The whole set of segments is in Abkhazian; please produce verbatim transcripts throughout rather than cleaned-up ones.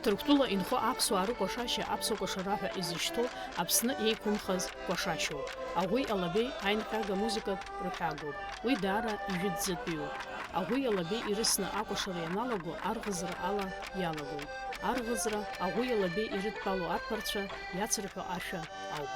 Ҭырқәтәыла инхо аԥсуаа рыкәашашьа аԥсуа кәашара ҳәа изышьҭоу Аԥсны еиқәынхаз кәашашьоуп. Аӷәи алабеи аинҟьага музыкатә рҳәагоуп. Уи даара ижәытәӡатәиуп. Аӷәи алабеи ирысны акәашара ианалаго арӷазра ала иалагоит. Арӷазра аӷәи алабеи ирыдтәалоу арԥарцәа иацырҳәо ашәа ауп.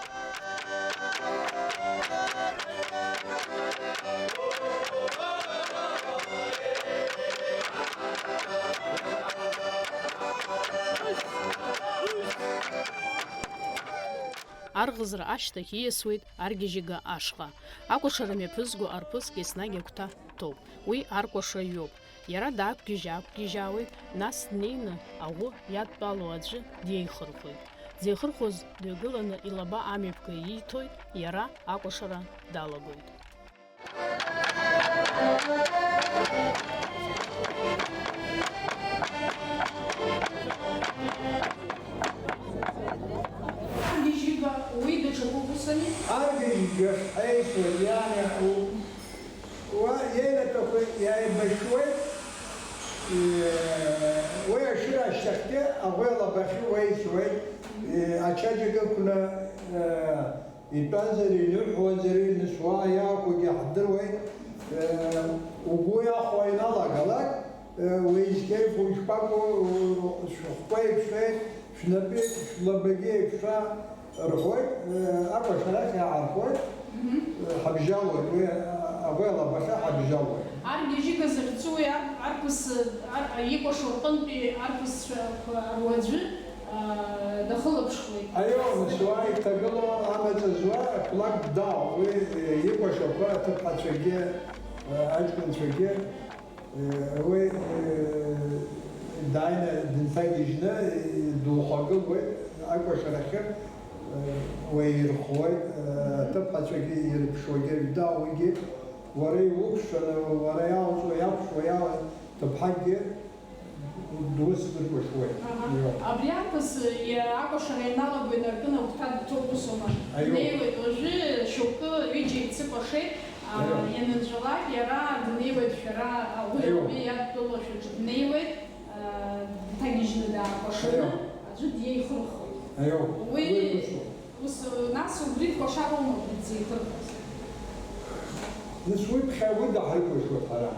Арӷзра ашьҭахь ииасуеит аргьежьыга ашҟа. Акәашара мҩаԥызго арԥыск еснагь агәҭа ҭоуп. Уи аркәашаҩ иоуп. Иара даақәгьежь-аақәгьежьаауеит, нас днеины аӷәы иадтәалоу аӡәы диеихырхәоит. Дзеихырхәоз дҩагыланы илаба амҩаԥга ииҭоит, иара акәашара далагоит. Аргьежьыга уи даҽакуп, ус ами? Аргьежьыга шҳәеисуа ианаҳәу, уа иеилаҭәақәа иааибашьуеит, уи ашыра ашьҭахьгьы аӷәы алабахьы уеисуеит, ачаџьак ықәны, итәазар, иныҳәозар, инысуа иаақәагьы ҳдыруеит. Угәы иахәо иналагалак, уеизгьы шәпакәу, шәыхқәа еиқәшәеит, шәнапы, шәлабагьы еиқәшәа рҳәоит, акәашарахь иаҳархәоит, ҳабжьалоит, уи аӷәы алабахьы ҳабжьалоит. Аргьежьыга захьӡу уи ар-, арԥыс, ар-, икәашо рҟынтәи арԥысцәа руаӡәы, аа, дахылаԥшуеит. Аио, нас уа иҭагылоу амаҵ зуа, кулак ддаауеит, уи, э, икәашақәа аҭыԥҳацәагьы, э, аҷкәынцәагьы, э, уи, э, дааины дынҭагьежьны, э, духагылоит, акәашарахьы, э, уаирхәуеит, э, аҭыԥҳацәагьы ирыԥшуагьы, жәдаа уигьы, уара иуқәшәаны, уара иаауҵо, иақәшәо, иаауа ҭыԥҳакгьы, Дус дыркәашоит. Аҳа. Ио. Абри арԥыс, иа-, акәашара ианалаго инаркны агәҭа дҭоуп, усоума? Аио. Днеиуеит уажәы, шьоукы, ҩыџьа ицыкәашеит, а, Аио. Ианынҵәалак, иара днеиуеит, шәара, а, уи Аио. Уи иадтәалоу шәаҿы днеиуеит, а, дҭагьежьны даакәашаны, Аио. Аӡәы диеихырхуеит. Аио. Уи Уи усоуп. Ус, нас убри дкәашароума, убри дзеихырхәаз? Нас уи ԥхьа уи даҳрыкәашоит ҳара.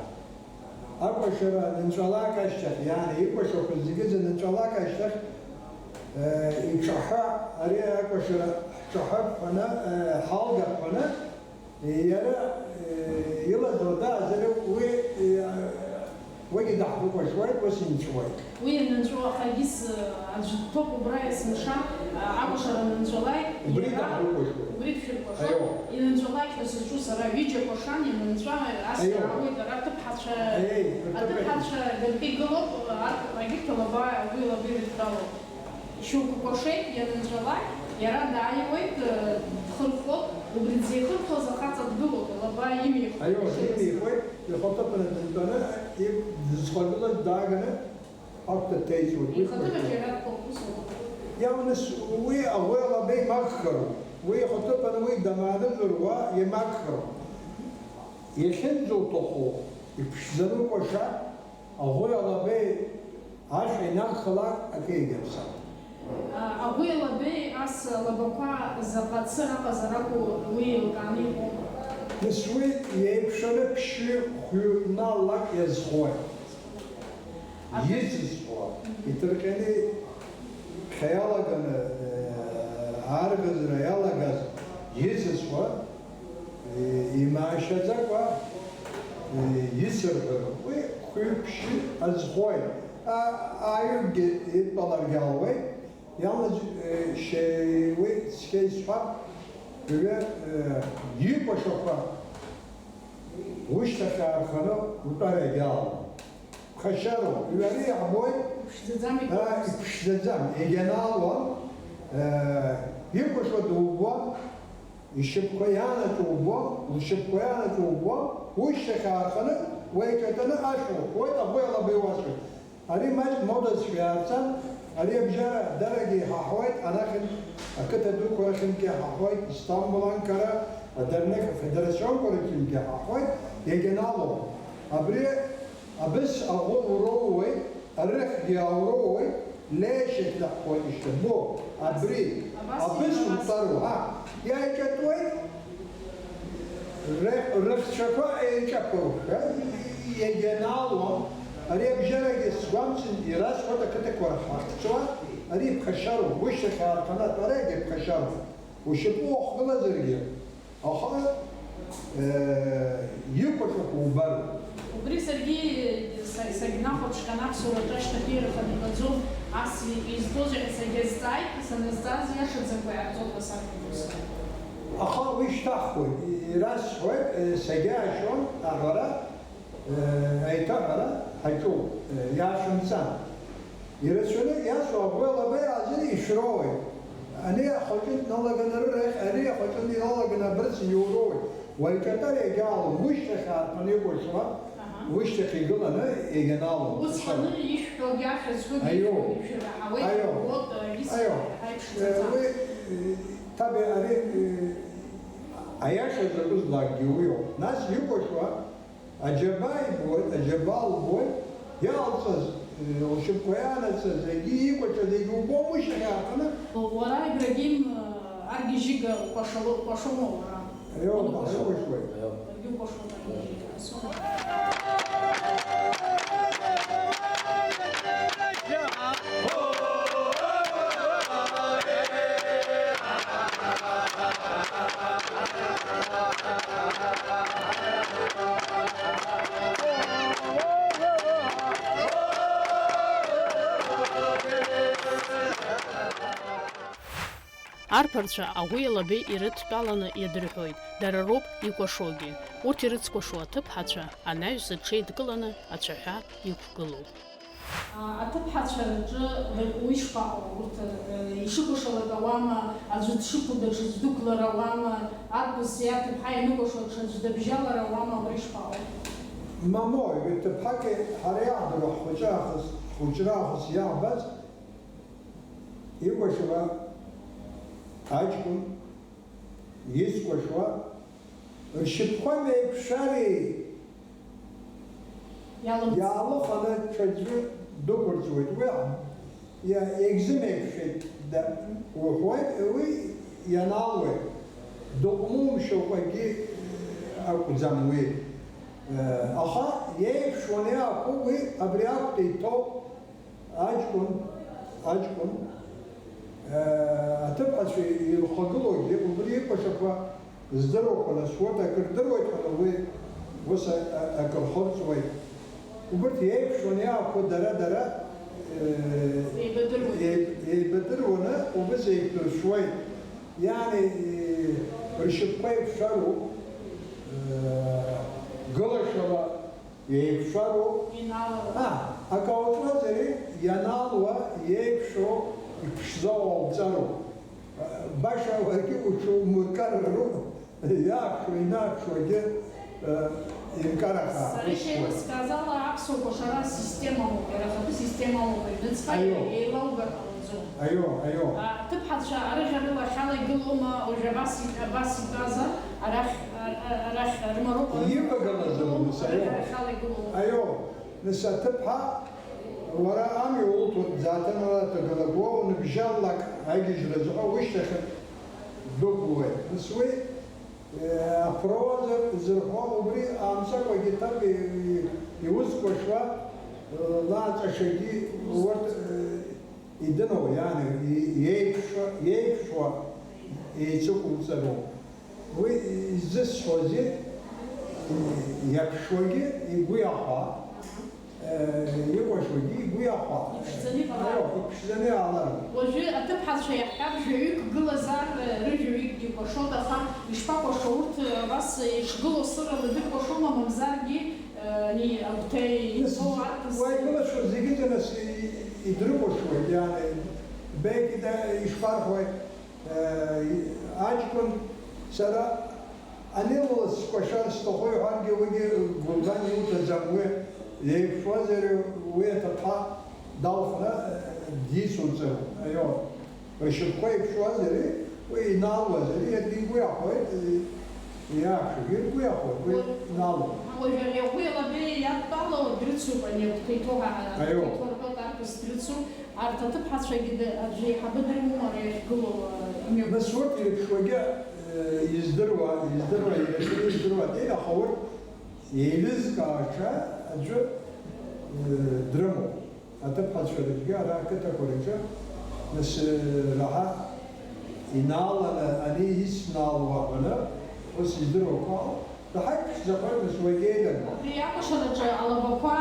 Акәашара нынҵәалак ашьҭахь, иааны икәашақәаз зегьы занынҵәалак ашьҭахь, э, иҿаҳәа, ари акәашара ҳҿаҳәа ԥханы, э, ҳалга ԥханы, иара, э, илаӡуа даазар, уи, э, уигьы даҳрыкәашоит, ус инҵәуеит. Уи ианынҵәо, аха егьыс, э, аӡә дҭоуп убра есымша, э, акәашара анынҵәалак, Убри иара даҳрыкәашоит. Убри дшәыркәашоит. Аио. Инынҵәалак ҳәа сызҿу сара, ҩыџьа кәашан, инынҵәа, ас Аио. Иаауеит, ара аҭыԥҳацәа, Аиеи, рҭыԥ аҭыԥҳацәа гартәы игылоуп, арҭ-, егьырҭ алаба, уи лаба ирыдтәалоуп. Шьоукы кәашеит, ианынҵәалак, иара дааиуеит, э, дхырхәоуп, убри дзеихырхәаз ахаҵа дгылоуп, лаба имихуеит. Аио, имихуеит, ихаҭыԥаны дынтәаны, и-, дызхагылаз дааганы, Акәта ҭеиҵоит, уи Ихаҭыԥаҿ иара дхәыҷуп. Иауныс уи аӷәы алаба имагхароуп. Уи ихаҭыԥан уи дамааныжьыр уа имагхароуп. Иахьынӡауҭаху, иԥшӡаны укәаша, аӷәы алабеи ашә инагхалак акы егьаԥсам. А, аӷәи алабеи ас алабақәа заҟа цыра аҟазар акәу, уи еилкааны иҟоуп. Нас уи иеиқәшәаны ԥшьҩы хәҩы наллак иазхоит. Иҵызхуа, иҭырҟьаны ԥхьа иалаганы, э, арӷазра иалагаз иҵызхуа, э, имаашьаӡакәа, э, исырҳәароуп. Уи хәҩык-ԥшьҩык азхоит. А, аҩыкгьы идтәаларгьы ауеит. Иалаз, э, шьеи уи цқьа исҳәап, ҩы, э, икәашақәа ушьҭахь аарханы утәарагьы алам. Ԥхашьароуп. Ҩари иаҳбоит. Иԥшӡаӡам, аа, иԥшӡаӡам. Иԥшӡаӡам. Егьанаалуам, э, икәашо дубом, ишьапқәа иаанаҵо убом, лшьапқәа иаанаҵо убом, ушьҭахь аарханы уеиҿатәаны ашә уҳәуеит, аӷәы алаба иуасҳәоит. Ари маҷк модазшәа иаарҵан, ари абжьара дарагьы иҳаҳауеит, анахьынтә ақыҭа дуқәа рахьынтәгьы иҳаҳауеит, Истамбул, Анкара, адернех афедерационқәа рахьынтәгьы иҳаҳауеит, иагьанаалом. Абри Абыс аӷәы уроууеит, арыхгьы ауроууеит, Лешьа ҳәа ишьҭабо абри абыс иҟалаз. Абыс утәароуп, ҳа, иааиҿатәуеит, р-, рыхцәақәа еиҿаԥырҳәа, иагьанаалом, ари абжьарагьы сгәамҵын, ирасҳәоит ақыҭақәа рхы ахьцо, ари ԥхашьароуп, ушьҭахь аарханатә, ара иагьа ԥхашьароуп, ушьапы уахгылазаргьы, Аха, э, икәашақәа убароуп. Убри саргьы са-, сагьнахәаԥшхьан, аԥсуара аҿы ашьҭахь еиҳарак иҟаӡам, ас и-, изтәозеи ҳәа сагьазҵааит, саназҵааз иашаӡамкәа иааӡоуп ҳәа сарҳәеит ус. Аха уи шьҭаҳхуеит, и-, ирасҳәоит, э, сагьаашьон аҳәара, Еиҭаҳәара ҳаҿуп, иашәымҵан. Ирацәаны иасуа агәы алаба иаазын ишәроуеит. Ани ахәыҷы дналаган арырахь, ари ахәыҷы дналаган абырҵ иуроуеит. Уаҩ ҿаҵара иагьаалом, ушьҭахь аарԥаны икәашуа, Аҳа. ушьҭахь игыланы иагьанаалом. Усҟаны ишәҳәогьы ашәа згогьы Аио. ишәҳәоит, ишәаҳауеит, Аио. Иубоит, ис-, Аио. Аиԥшӡаӡам. Уи, ҭабиа ари, аиаша закәызлакгьы уиоуп. Нас икәашуа, Аџьабаа ибоит, аџьабаа лбоит, иалҵыз, э, лшьапқәа иаанацаз, егьи икәаҽыз, егьи убом уи шьаҟьаҟны. Уара, Ибрагим, э, аргьежьыга укәашало-, укәашома уара? Аио, Уаныкәашо? Ҳаиқәашуеит. Уаргьы укәашоит аргьежьыга. Асура. Арԥарцәа агәи алаби ирыдтәаланы иадырҳәоит, дара роуп икәашогьы. Урҭ ирыцкәашо аҭыԥҳацәа анаҩс зҽеидкыланы ацәаҳәа иқәгылоуп. А, аҭыԥҳацәа рҿы уи шԥаҟоу? Урҭ, э, ишыкәашалак ауама, аӡәы дшықәу даҽаӡә дықәлар ауама, арԥыс иаҭыԥҳа ианыкәашо ҽаӡә дабжьалар ауама, абри шԥаҟоу? Мамои, уи ҭыԥҳаки ҳара иаҳдыруа ҳхәыҷы аахыс, ҳхәыҷра аахыс иаҳбаз, икәашала аҷкәын, изкәашуа, ршьапқәа меиқәшәари Иалымҵ. Иаалыханы ҽаӡәы дықәырҵуеит. Уи иа-, егьзымеиқәшәеит, да, уҳәоит, уи ианаалоит. Дыҟәнумшьакәагьы акәӡам уи. Аха иеиқәшәаны иаақәу уи абри акәты иҭоуп. Аҷкәын, аҷкәын, э, аҭыԥҳацәа ирхагылоугьы убри икәашақәа здыруақәа, нас урҭ акыр дыруеит ҳәа уи ус а-, а-, акыр хырҵуеит. Убырҭ еиқәшәон иаақәо дара, дара, э, Еибадыруеит. еиб-, еибадыруаны убыс еиқәдыршәуеит. Иани, э, ршьапқәа еиқәшәароуп, э, гылашәала Еиқәшәароуп. Иналалоит. А, акы ауҵуазар, ианалуа, иеиқәшәо, иԥшӡоу ауҵароуп. Баша уаргьы уҽумыркарароуп. Иаақәшәо, инаақәшәогьы, э, инкарахаа. Сара ишеилыскааз ала, аԥсуа кәашара системалоуп, иара ахатәы системалоуп, аҩныҵҟа Аио. еилаугар ҟалаӡом. Аио, аио. Аҭыԥҳацәа арыӷьарыла ахьала игылоума, уажә абас и-, абас итәазар, арахь, а-, а-, арахь рымароуп, Ивагылазароуп, нас, аио. арахь ахьала игылоума? Аио, нас аҭыԥҳа, уара амҩа улҭоит, ӡааҭынла ҭагылак уоуны бжьаллак аигьежьра зыҟоу ушьҭахь дәықәлоит. Нас уи, э, апроза зырҳәо убри амцакәагьы ҭак и-, и-, иузкәашуа, э, лааҵашьагьы урҭ, э, Идыруа, иани, и-, иеиԥшуа, иеиԥшуа еицықәымҵароуп. Уи изысҳәозеи, иаԥшуагьы игәы иахәа, э, икәашогьы игәы иахәа. Иԥшӡаны иҟалар. Аио, иԥшӡаны иҟалар. Уажәы аҭыԥҳацәа иаҳҳәап, жәаҩык гылазар, э, рыжәаҩыкгьы кәашоит, аха ишԥакәашо урҭ, э, абас ишгылоу сырала дыркәашома, мамзаргьы, Ани агәҭа Нас иҭоу арԥыс. Уа игылацәоу зегьы ҵанас и-, идыркәашоит, иааны, беки да ишԥарҳәои, э, аҷкәын сара ани лыла скәашар сҭаху иҳәаргьы, уигьы гәыбӷан иуҭаӡам, уи еиқәшәозар уи аҭыԥҳа далхны, э, дицуҵароуп, аио. Ршьапқәа еиқәшәозар, уи иналуазар, иаргьы игәы иахәоит, иаашәагьы ргәы иахәоит, уи иналуп. Уажәы ари агәи алаби иадтәалоу дрыцуп, ани агәҭа иҭоу ҳа-, Аио. Агәҭа иҭоу рҳәоит, арԥыс дрыцуп. Арҭ аҭыԥҳацәагьы д-, аӡәы еиҳабы дрымоума ара иахьгылоу, э, имҩаԥ-, Нас урҭ ирыԥшуагьы, э, издыруа, издыруа, ирацәаны издыруа, аха урҭ еилызкаауа аӡәы, э, дрымоуп. Аҭыԥҳацәа рҿгьы ара ақыҭақәа рҿы, нас, э, раҳа инааланы ани иснаалуа аҟны, ус издыруақәа Заҳаит ԥшӡақәак нас уагьеилаго. Абри акәашараҿы алабақәа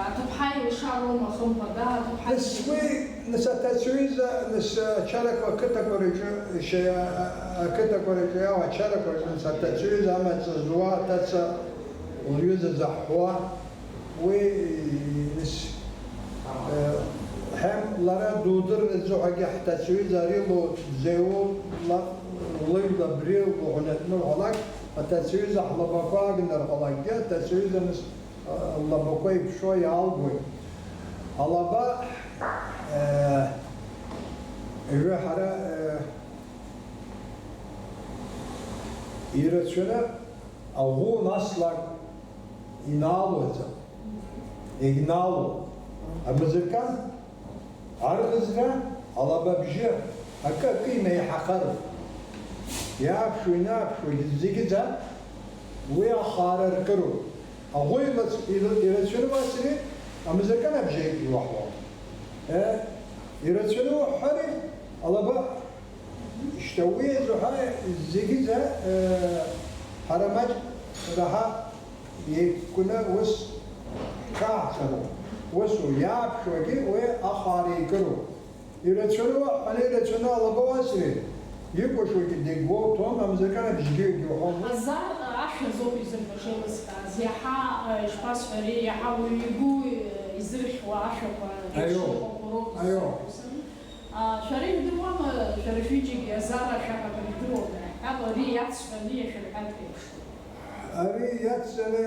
аҭыԥҳа илшароума, хымԥада, аҭыԥҳа Нас илшо- уи, нас аҭацәҩыза, нас ачарақәа ақыҭақәа рҿы, шьа-, ақыҭақәа рҿы иау ачарақәа рҿы, нас аҭацәҩыза амаҵ зуа аҭаца лҩыза заҳуа, уи, нас, э, ҳәа лара дудырраӡоу ҳәагьы ҳҭацәҩыза ари лоуп, дзеиуоу ла-, лыҩла абри лгәыҳәны дныҳәалак, Аҭацәҩыза ҳлабақәа агнарҟалакгьы, аҭацәҩыза нас, а, ллабақәа иԥшуа иаалгоит. Алаба, э, ҩы ҳара, э, ирацәаны аӷәы наслак инаалоӡам. Егьнаалом. Амузыкант Арӷызра, алабабжьы, акы-акы инеиҳахароуп. Иааԥшуа, ианааԥшуа, зегьы-зегьы уи ахаара ркыроуп. Аӷәы илац-, ил-, ирацәаны уасри, амузыкант абжьы иуаҳауам. Е, ирацәаны уаҳҳәари, алаба, шьҭа уи азы ҳәа зегьы-зегьы, е, ҳара маҷк раҳа Еиқәкны ус ҳҽаҳҵароуп. Усоу иааԥшуагьы уи ахаара икыроуп. Ирацәаны уаҳҳәаны, ирацәаны алаба уасри, икәашогьы дегьгәоуҭом, амзакара бжьгьы егьуҳәом. Азар ашәа азоуп изырҳәо шеилыскааз, иаҳа, э, ишԥасҳәари, иаҳа уаҩы игәы, э, изырхьуа ашәақәа Аио. Еиԥшымкәа роуп Аио. Изырҳәо. А, шәара ижәдыруама, шәара шәҩыџьагьы азар ашәа ҳәа акыр ижәдыруама? Иаҳҳәап, ари иацҳәаны иашәырҳәартә еиԥш. Ари иацҵаны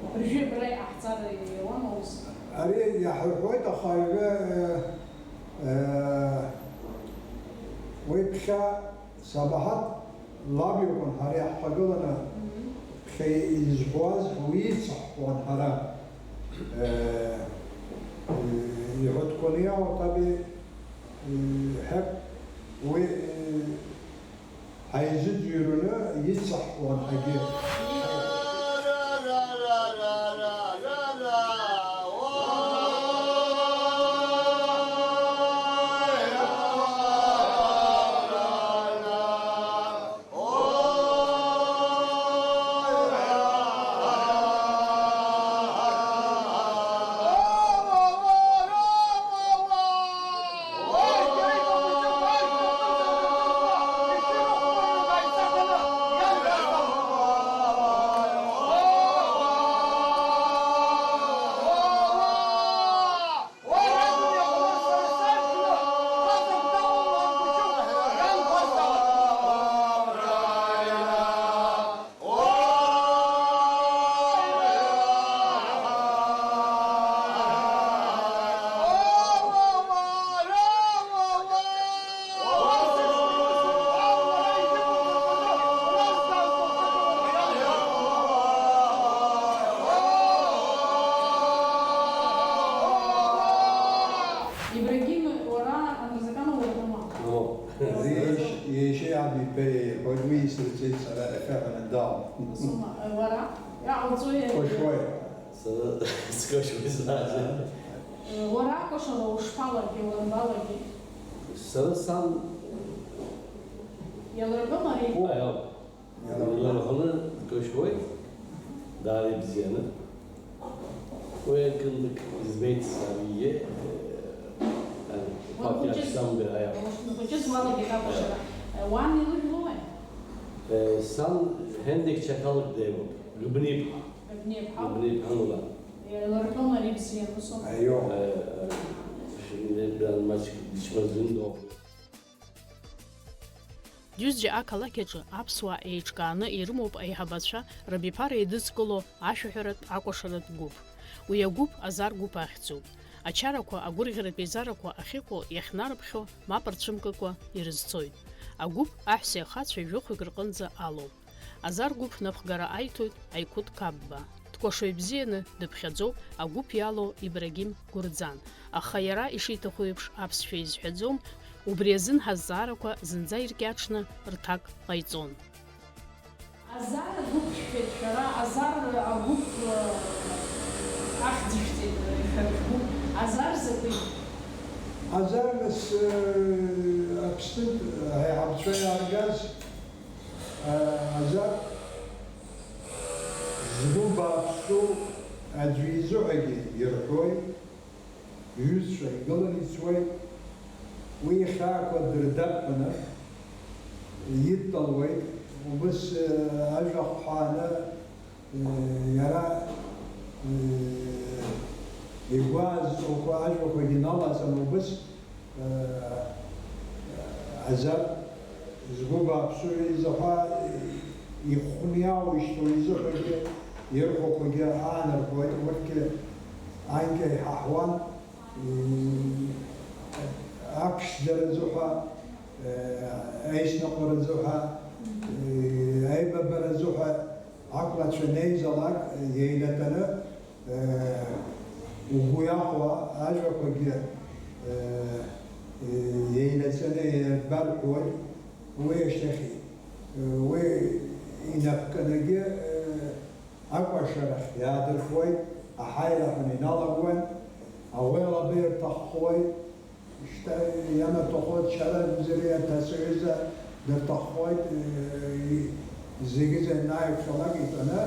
Абыржәы абра иҟаҳҵар иауама ус? Ари иаҳҳәоит, аха аҩы, э, э, уи ԥхьа Сабаҳаҭ лаб иакәын ҳара иаҳхагыланы, Мгм. ԥхьа изҳәуаз уи ицаҳәуан ҳара, э, э, иҳәатәқәаны иаауа, таби, э, ҳәа уи, э, Ҳаизыӡырҩраны ицаҳауан ҳагьы. Ибрагим, уара Амырзакан ууртәума? О, иеш-, иешьа иаб иԥа иҳәоит, уи исырҵеит сара иахьа ҳәа дал. Усума, уара? Иҟауҵои? Кошуеит. Сара скошуеит сразу. Уара акәашара ушԥалагеи, уанбалагеи? Сара сан Иалырҳәома ари? Аиоу. Иларҳәаны дкышьуеит, даара ибзианы. Уи акындак избеит саргьы, э, Уанхәыҷыз, иахьсамбеит, аиаҳа. Уанхәыҷыз уалагеит акәашара. Э, уан илыжәлои? Э, сан Ҳендик Чақалак деиуоуп, Гыбниԥҳа. Гыбниԥҳа? Гыбниԥҳа луан. Иларҳәон ари бзиан, усоума? Аио. Э, э, шьыжьымзар маҷк дычмазаҩын дыҟоуп. Џьозџьа ақалақь аҿы аԥсуаа еиҿкааны ирымоуп аиҳабацәа рабиԥара еидызкыло ашәаҳәаратә акәашаратә гәыԥ. Уи агәыԥ Азар гәыԥ ахьӡуп. Ачарақәа, агәырӷьаратә еизарақәа ахьыҟоу иахьнарыԥхьо мап рцәымкыкәа ирызцоит. Агәыԥ аҳәсеи ахацәеи жәохәҩык рҟынӡа алоуп. Азар гәыԥ напхгара аиҭоит Аиқәыҭ Қапба. Дкәашо ибзианы дыԥхьаӡоуп агәыԥ иалоу Ибрагим Гәырӡан, аха иара ишиҭаху еиԥш аԥсшәа изҳәаӡом, убри азын ҳазҵаарақәа зынӡа иркьаҿны рҭак ҟаиҵон. Азар агәыԥ шәҳәеит шәара, Азар агәыԥ, э, ахьӡ шәҵеит, э, шәара шәгәыԥ. Азар закәи? Азар нас, э, Аԥснытә аиҳабацәа иааргаз, э, Азар згәы бааԥсу аӡәы изыҳәагьы ирҳәоит. Иҩызцәа игыланы ицоит, уи ихьаақәа дырдап ҳәаны идтәалоит, убыс, э, ажәа хҳәааны, э, иара, э, игәы аазҵоуқәа ажәақәагьы налаҵаны убыс, э, Азар згәы бааԥсу изаҳәа ихәны иаушьҭуа изыҳәагьы, ирҳәақәагьы аанарбоит, урҭгьы анкьа иҳаҳуан. Аԥшӡаразы ҳәа, аицныҟәаразы ҳәа, аибабаразы ҳәа ақәлацәа неизалак еилатәаны, угәы иахәо ажәақәагьы еилаҵаны еибарҳәоит, уи ашьҭахь уи инапкынгьы акәашарахь иаадырхуеит, аҳаира ҳәа иналагоит, ауеилабеи рҭаххоит, шьҭа иамаҭәахо чаракәзар аҭацәаҩыза дырҭаххоит, зегьы зеинаиқәшәалак итәаны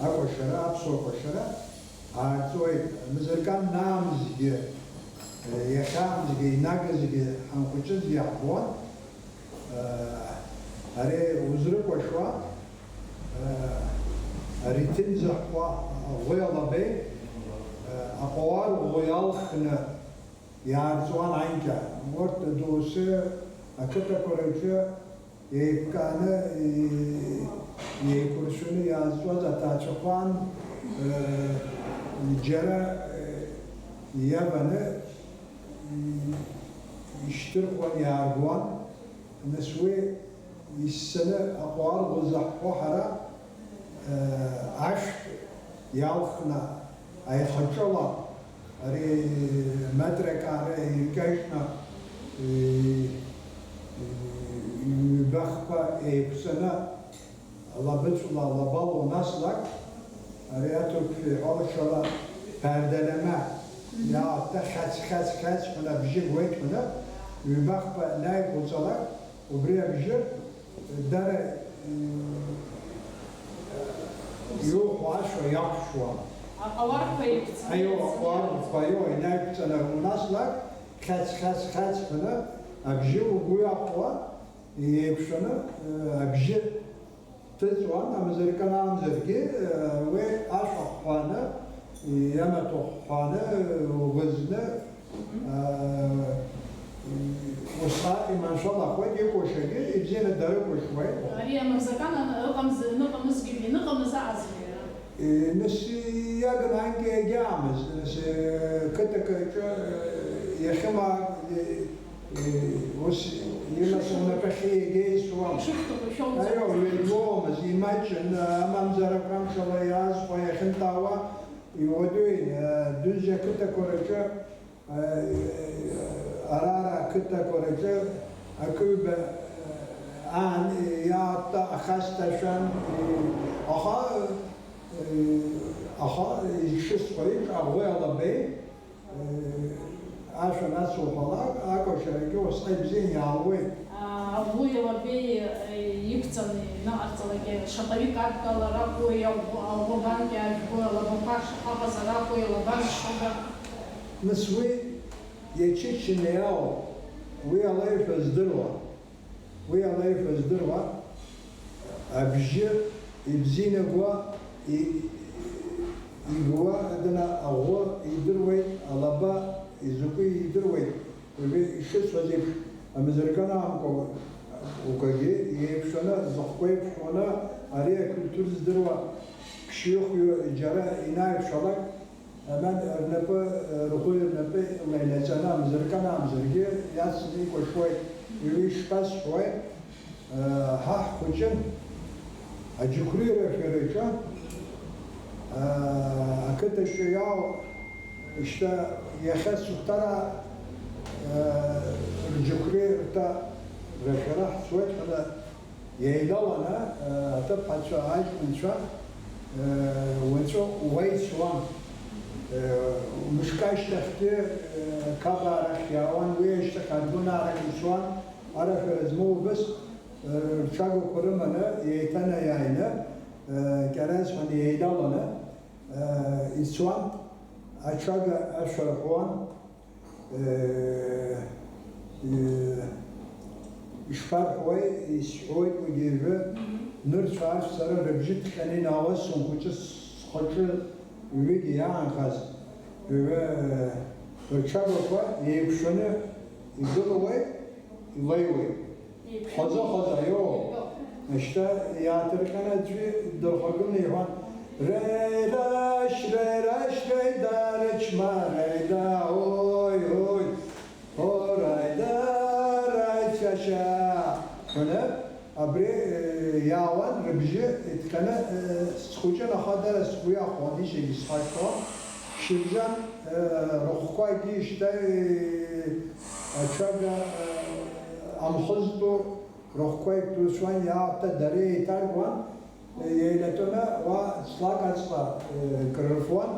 акәашара, аԥсуа кәашара ааҵуеит. Мзыркан наамзгьы, иахьаамзгьы, инагазгьы ҳанхәыҷыз иаҳбон. Ари узрыкәашуа, ари ҭынӡахқәа ӷәы иалабеит, аҟауар ӷәы иалхны иаарҵуан анкьа. Урҭ доусы ақыҭақәа рҿы еиԥкааны, еиқәыршәаны иаазҵуаз аҭаацәақәан, џьара иаваны, ишьҭырхуан, иааргон. Нас уи иссаны аҟәарӷәы заҳҳәо ҳара, э, ашәҭ иалхны аихаҿыла ари метрак ара иркьаҿны, э, ҩбахқәа еиқәҵаны, лабыҵәла лабалон аслак, ари аҭырқәшәа иҳәалшала пардалама, иаатта хьац, хьац, хьац ҳәа абжьы гуеит ҳәа, ҩбахқәа анааиқәылҵалак, убри абжьы дара, м, иухәо ашәа иақәшәуан. Аҟауарқәа еиқәҵаны. Аио, аҟауарқәа, аио, инақәҵаны унаслак, хьац, хьац, хьац ҳәа абжьы угәы иахәуа, еиқәшәаны, э, абжьы ҭыҵуан, амазыркан аамзаргьы, э, уи ашәа хҳәааны, иамаҭәа хҳәааны, угәызны, э, усҟак иманшәалахуеит, икәашагьы ибзианы дарыкәашоит. Ари амырзакан ыҟамз-, аныҟамызгьы, ианыҟамыз аҟазгьы. Э, нас иагын анкьа иагьаамызт, нас, э, қыҭак аҿы, э, иахьыма, э, Ус имаҵ унапахьы иагьа исуам. Ишыхәҭоу шәоуӡом. Аио, ҩеибоуамызт, имаҷын, амамзар ақәамшала иаазхәа иахьынтаауа, иуадаҩын, Дунзиа ақыҭақәа рҿы, арара ақыҭақәа рҿы акы-ҩба аан иаатта ахасҭа шәан, аха, аха ишысҳәо еиԥш, аӷәы алабеи, Ашәа нацуҳәалак, акәашарагьы уасҟа ибзиан иаауеит. Аӷәы иалабеи иқәҵаны иныҟарҵалакгьы, шаҟаҩык адтәалар акәу, иаӷәы-, аӷәы абанкьа ажәгәы алабақәа шаҟа ыҟазар акәу, илабан шыҟада? Нас уи иачыччаны иаауп, уи алеишәа здыруа. Уи алеишәа здыруа, абжьы ибзианагуа, и-, игуа, адына аӷәы идыруеит, алаба изакәи идыруеит. Уажәы ишысҳәаз еиԥш, амазыркан аамкәа уқәагьы еиқәшәаны, зыхқәа еиқәшәаны, ари акультур здыруа ԥшьҩыхҩы џьара инаиқәшәалак, Аман рнапы, рхәы рнапы леинаҵаны амзыркан амзаргьы иацны икәашоит. Уи ишԥасҳәуеи? Ҳа ҳхәыҷын, аџьықәреира ашәараҿы Ақыҭаҿы иаау, шьҭа иахьа сыхәҭараа, рџьықәреи рҭа рашәара ҳцоит ҳәа еидаланы, аҭыԥҳацәа, аҷкәынцәа, уаҵәы уа ицуан. Мышк ашьҭахьгьы, Қабаа рахь иаауан, уи ашьҭахь Аргәынаа рахь ицуан, арашәара змоу убыс, рҽагақәа рыманы, еиҭанаиааины, Кьараз ҳәа иеидаланы, ицуан, аҽага ашәа рҳәуан, ишԥарҳәуеи, исҳәоит уигьы ҩажәа, нырцә аарцә сара рыбжьы ҭҟьаны инаауаз санхәыҷы схаҿы ҩыгьы иаанхаз, ҩажәа, рҽагақәа еиқәшәаны игылоуеит, илеиуеит. Хазы-хазы, аио. Ашьҭа иааҭырҟьаны аӡәы дырхагыланы иҳәан, Реидашь, реидашь, реида, рычма, реида, ой, ой, о, раида, раицәашьа. Ҳәаны, абри, э, иаауан, рыбжьы иҭҟьаны, э, схәыҷын, аха дара сгәы иахәон, ишьагьы схашҭуам. Шьыбжьон, э, рыхәқәагьы шьҭа, э, аҽага, э, амхызтәу Рыхәқәа иҭәызшәан, иаартта дара еиҭаргуан, еилатәаны уа ҵлак аҵла, э, крырфуан.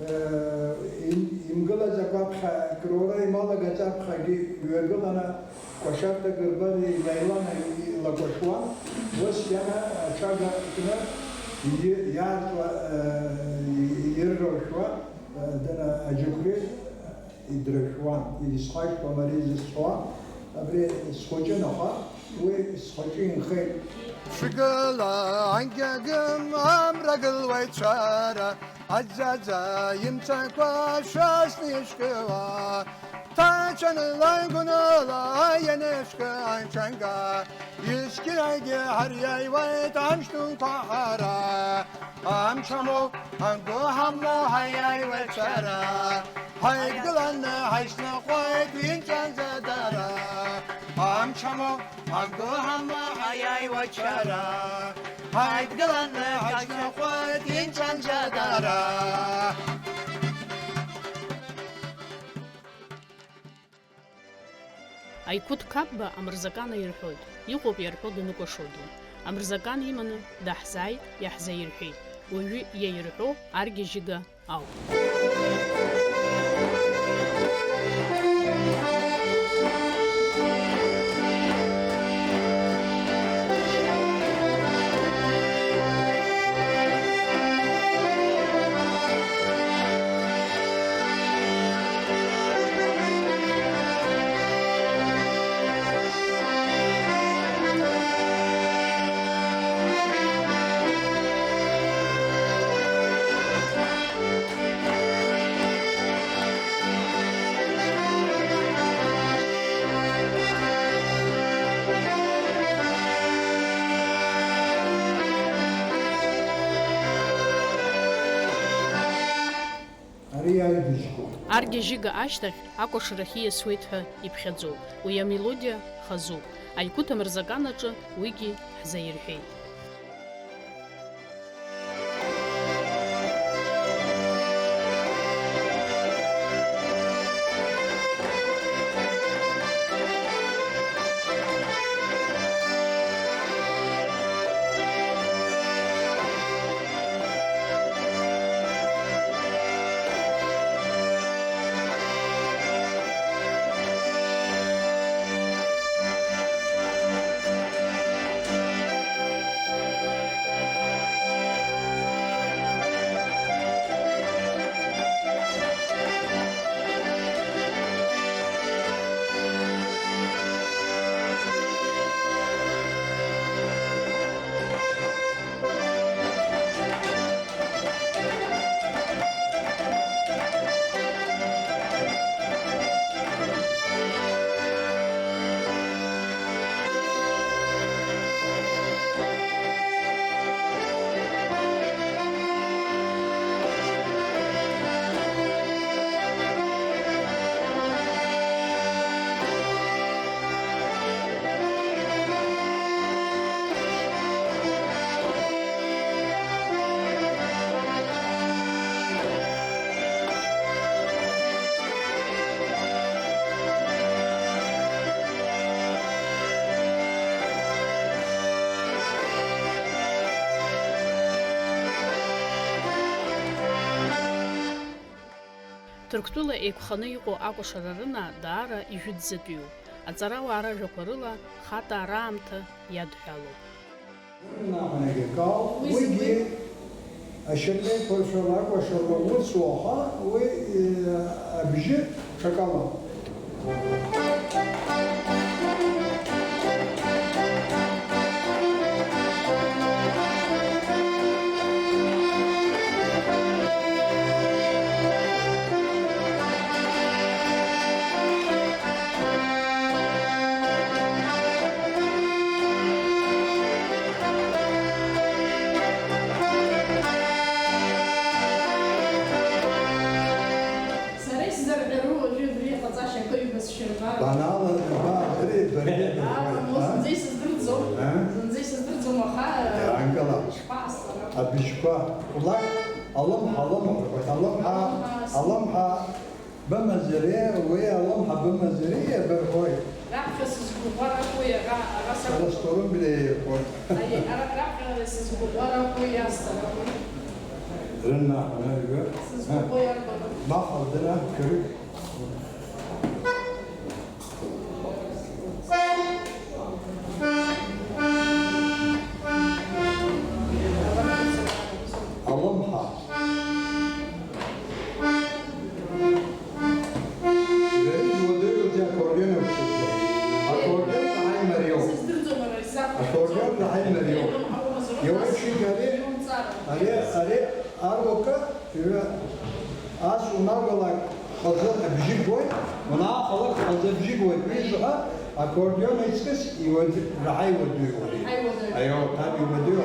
Э, им-, имгылаӡакәа аԥхьа, крыра ималагаӡа аԥхьагьы иҩагыланы, кәашарҭак рбар, илеиланы илакәашуан. Ус иана аҽага кны и-, иаартуа, э, и-, иррашәуа, э, дара аџьықәреи Идрашәуан, исхашҭуам ари зысҳәо, абри схәыҷын, аха уи схәыҷы инхеит. Шәгыла ангьагым амра гылуеит шәара, аӡаӡа имцакәа шәасны ишәкыла, ҭаацәаны лаигәныла ианышәкы анҽанга. Есқьынагьы ҳариааиуеит амшәтәынқәа ҳара. Амч амоуп, ҳангәы ҳамоу ҳаиааиуеит шәара. Ҳаидгыланы ҳаицныҟәоит инҵәанӡа дара. Амч амоуп, ҳангәы ҳамоу ҳаиааиуеит шәара. Ҳаидгыланы ҳаицныҟәоит инҵәанӡа дара. Аиқәыҭ Қапба амырзакан аирҳәоит, иҟоуп иарҳәо даныкәашогьы. Амырзакан иманы даҳзааит, иаҳзаирҳәеит. Уажәы иаирҳәо аргьежьыга ауп. Ари аргьежьгоуп. Аргьежьыга ашьҭахь акәашарахь ииасуеит ҳәа иԥхьаӡоуп. Уи амелодиа хазуп. Аиқәыҭ амырзакан аҿы уигьы ҳзаирҳәеит. Ҭырқәтәыла еиқәханы иҟоу акәашара рынаа даара ижәытәӡатәиуп. Аҵарауаа ражәақәа рыла, хатаа раамҭа иадҳәалоуп. Уигьы ашьамеиқәыршәала, акәашала уцу аха, уи, э, абжьы ҽакала. Сара исзырҳәару уажәы абри иҟаҵашьа акы ҩба сшәырбар? Банала, ба, абри, баргьы Ара, бырҳәоит, ну, а? Зынӡа исыздырӡом. А? Зынӡа исыздырӡом, аха, Иаанкыла. Ишԥаҟасҵара? Абыжьқәа, улак, алымҳа, алымҳа, рҳәоит, алымҳа, Алымҳа, алымҳа бымазари, уи алымҳа бымазари, абырҳәоит. Раԥхьа сызгәыӷәӷәарақәоу иара, ара сакәу? Сара сторон бреиақәа. Аиеи, ара раԥхьа сызгәыӷәӷәарақәоу иасҭарақәоу? Рынна, ҳәа, ҩы. Сызгәыӷәӷәо иарбану? Маха, дара, кырык. Алымҳа. Иуадаҩу аккордеон еиԥш. Аккордеон заҳаи мариоуп. Аккордеон заҳаи мариоуп. Иауеиԥшым ари, ари, ари аруакы, ҩы, ас унавалак хазы абжьы гоит, унаахалак хазы абжьы гоит. Уи изҳәа аккордеон аиҵкыс иуадаҩ, заҳаи уадаҩу ари. Заҳаи уадаҩу. Аио, ҭаб иуадаҩу.